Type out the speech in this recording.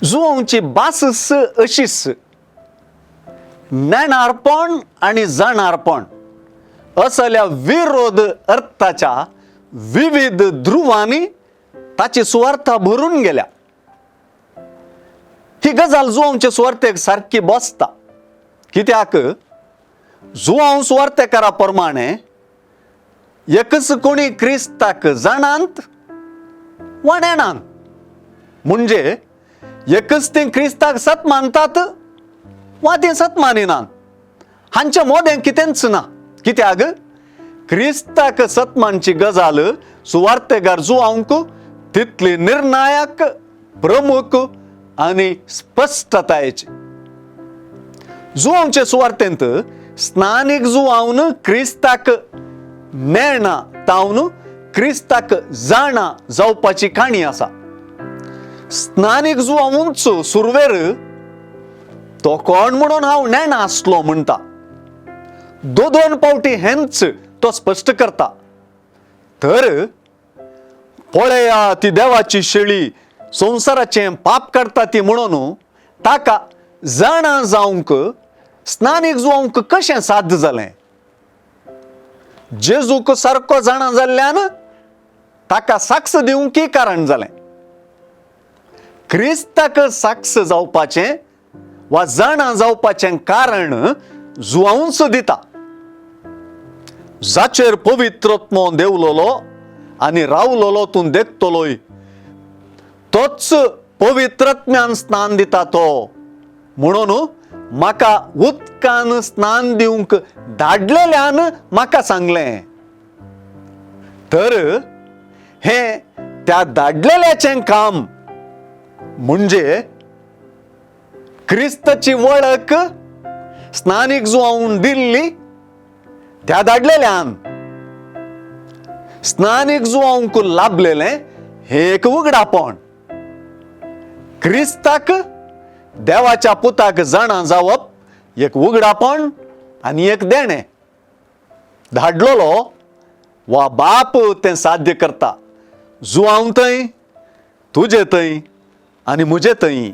जुवांची भास अशीच नेणारपण आनी जाणारपण असल्या विरोध अर्थाच्या विविध ध्रुवांनी ताची सुवार्था भरून गेल्या. ही गजाल जुवांचे सुवार्थेक सारकी बसता, कित्याक जुवांव सुवार्थेकारा प्रमाणे एकच कोणी क्रिस्ताक जाणांत वा नेणांत, म्हणजे एकच तीं क्रिस्ताक सत मानतात वा तीं सत मानिनात, हांच्या मोदें कितेंच ना. कित्याक क्रिस्ताक सत मानची गजाल सुवार्थेकार जुवांक तितली निर्णायक, प्रमुख आनी स्पश्टतायेची. जुवांचे सुवार्थेंत स्नानीक जुवावन क्रिस्ताक नेणा तावन क्रिस्ताक जाणा जावपाची काणी आसा. स्नानीक जुवावूंच सुरवेर तो कोण म्हणून हांव नेणा आसलो म्हणटा. दोन दोन पावटी हेंच तो स्पश्ट करता. तर पळया ती देवाची शेळी संवसाराचें पाप काडटा ती म्हणून ताका जाणा जावंक स्नानीक जुवंक कशें साध्य जालें? जेजूक सारको जाणा जाल्ल्यान ताका साक्ष दिवंकय कारण जालें. क्रिस्ताक साक्ष जावपाचें वा जाणा जावपाचें कारण जुवांवच दिता. जाचेर पवित्रत्मो देवलोलो आनी रावलोलो तूं देखतलोय, तोच पवित्रत्म्यान स्नान दिता तो, म्हणून म्हाका उदकान स्नान दिवंक धाडलेल्यान म्हाका सांगलें. तर हें त्या धाडलेल्याचें काम, म्हणजे क्रिस्ताची वळख स्नानीक जुवावन दिल्ली त्या धाडलेल्यान. स्नानीक जुवावंक लाभलेलें हें एक उगडापण. क्रिस्ताक देवाच्या पुताक जाणा जावप एक उगडापण आनी एक देणें. धाडलेलो वा बाप तें साध्य करता. जुवांव थंय, तुजे थंय आनी म्हजे थंय.